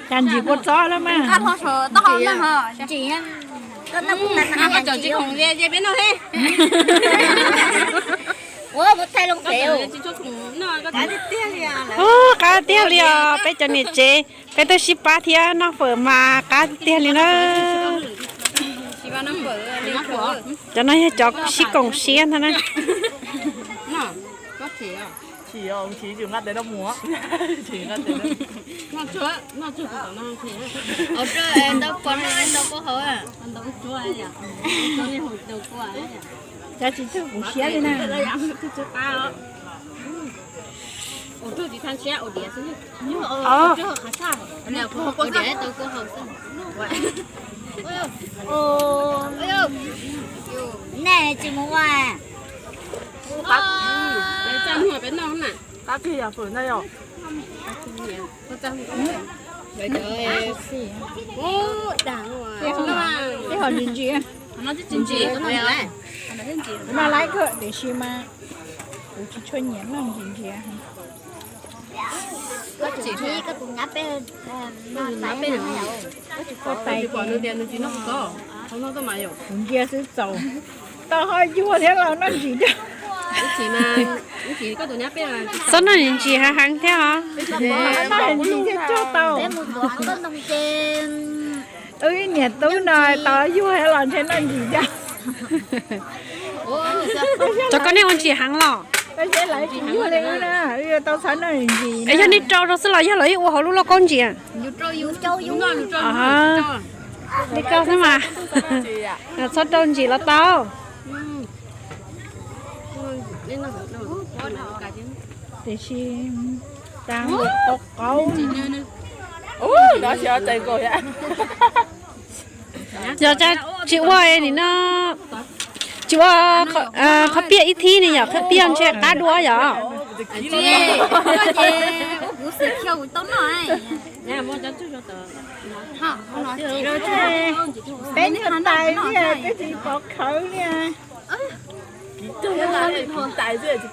Cas ntsim kua txob lawm mas. Ua, qab tiag li os, peb cov niam tsev, peb twb sib pab thiab noj fawm mas qab tiag li na. Cov no yog cov sib koom siab ntag na. Cov tsis tug kuv siab li na. Nej tsis mus ua? Qab kiag yam fawm ntag yom. Tej ho ntsim ntsim, kuv mas laib kawg tiam sis mas kuv tsis tshua nyiam noj ntsim ntsim. Kuv ntsia xwb txaus. Tau ho yuag thiab los noj ntsim thiab. Txhob noj ntsim heev heev thiab os. Noj ntsim thiaj tsog tau. Wb niam tub no tau yuag thiab los ntshe noj ntsim thiab. Cov koj nej ua ntsim heev los? Tab sis lawv tsis yuag li wb na, wb tau txhob noj ntsim. Es yog nej rau rau xwb los yog lawv ua hauv lub lauj kaub ntsim? Nej rau xwb mas. Txhob rau ntsim los tau. Tiam sis tas qau qau. Yog tsis ua nim no, tsis ua qhov piaj ib thib ne yom, qhov piaj ntshe qab dua yom. Peb niag tais twb tsis pov khawv li.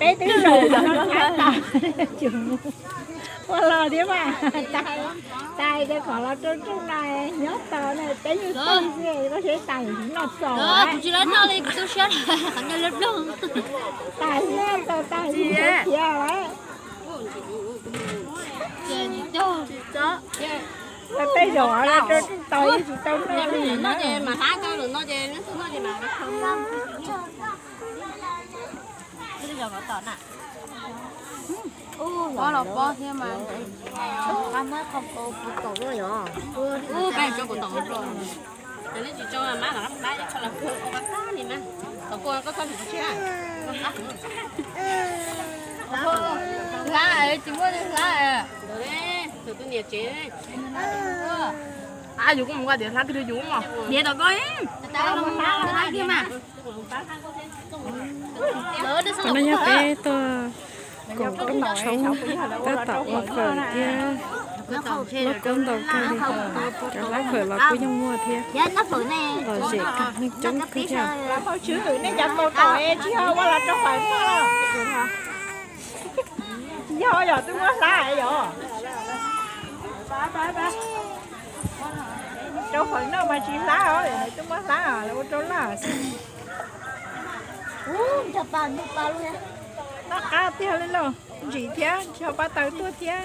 Peb twb zoo ua los thiab mas. Tais, tais tej qhov los rooj rooj na, nyob tos na peb yug tag xwb koj seb tais tsis noj txaus. Tais tsis noj txaus, tais tsis khiav lawm. Tej zaum los rooj rooj tos yeej tsis tau noj li na. Pob los pob thiab mas. Ub, peb tso kaum tau rau. Ces nej tsis tso mab los qab li mas. Tom kua koj txhob tsis tso tshiab. Hlab, tsis muaj hlab. Tus niam tsev. Ab, yus kuj mus nqa diav hlab kiag rau yus mog. Diav tom koj, hlab kiag mas. Qhov no yog peb tuaj koom tshoob tab tom ua fawm thiab loj koob ntau kawg li. Cov hlab fawm los kuj yeej muaj thiab. Lom zem kawg, neeg coob kawg thiab. Nej cov kaus tom tsis ho ua los rau fawm noj los? Tsis yog yom, twb muab hlab yom. Rau fawm noj mas tsis hlab os, twb muab hlab os, lawv ua rau laj xwb. Noj qab tiag li lauj, ntsim thiab tsis ho pab taws tuaj thiab.